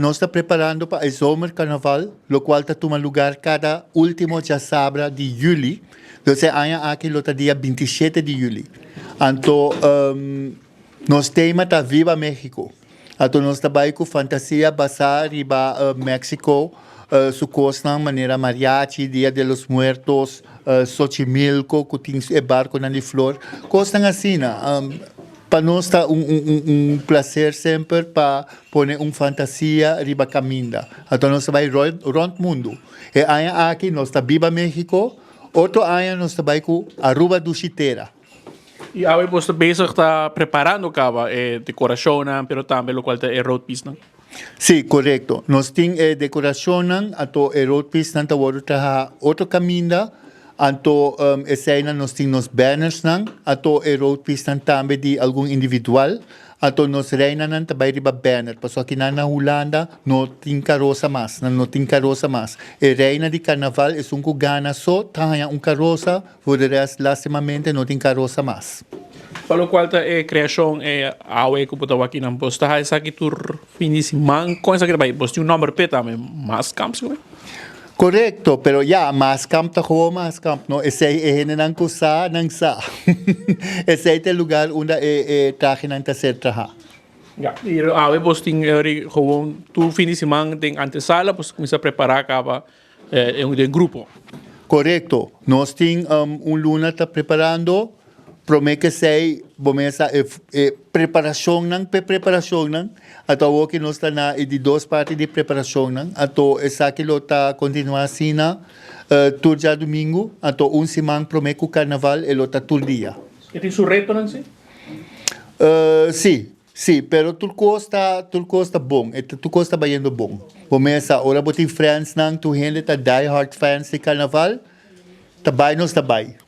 Nos ta preparando pa e zomercarnaval, locual ta tuma lugar cada ultimo djasabra di juli. Dus e aña aki lo ta dia 27 di juli. Anto nos tema ta Viva Mexico. Anto nos ta bai cu fantasia basa riba Mexico su cosnan manera mariachi, Dia de los Muertos, Xochimilco cu tin e barconan di flor, cosnan asina. Pa nos ta un un placer semper pa pone un fantasia riba caminda. Anto nos ta bay rond mundo. E aña aki nos ta biba Mexico, otro aña nos ta bay cu Aruba Dushi Tera. Y awe bos ta bezig ta preparando caba e decoracionnan pero tambe locual ta e roadpiecenan? Sí, corecto. Nos tin e decoracionnan, anto e roadpiecenan ta wordo traha otro caminda, anto eseinan nos tin nos bannersnan, anto e roadpiecenan tambe di algun individual, anto nos reinanan ta bay riba banner, pasobra akinan na Hulanda no tin carosa mas, nan no tin carosa mas. E reina di carnaval esun cu gana so ta haña un carosa. Voor de rest lastimamente no tin karosa mas. Pa lokual ta e kreashon e awe ku bo ta wak kinan bos ta haña esaki tur fin di siman kon esaki ta bai? Bos tin un nòmber p'e tambe Maaskamp sigur? Korekto, pero ya Maaskamp ta gewoon Maaskamp no, esei e hendenan ku sa nan sa. Esei ta e lugar unda e e trahenan ta ser traha. Ya, i awe bos tin gewoon tur fin di siman den antesala bos ta kuminsá prepará kaba Den grupo. Korekto. Nos tin un luna ta preparando. Promé ke esei bo mester sa e preparashonnan p'e preparashonnan. Anto awor ke nos ta na e di dos parti di preparashonnan. Anto esaki lo ta kontinuá asina tur djadumingu. Anto un siman promé ku karnaval e lo ta tur dia. E tin su retonan si? Si. Sí, pero tur kos ta, tur kos ta bon, e tur kos ta bayendo bon. Bo mesa, ora bo tin friendsnan, tur hende ta die hard fans di carnaval, ta bay nos ta bay.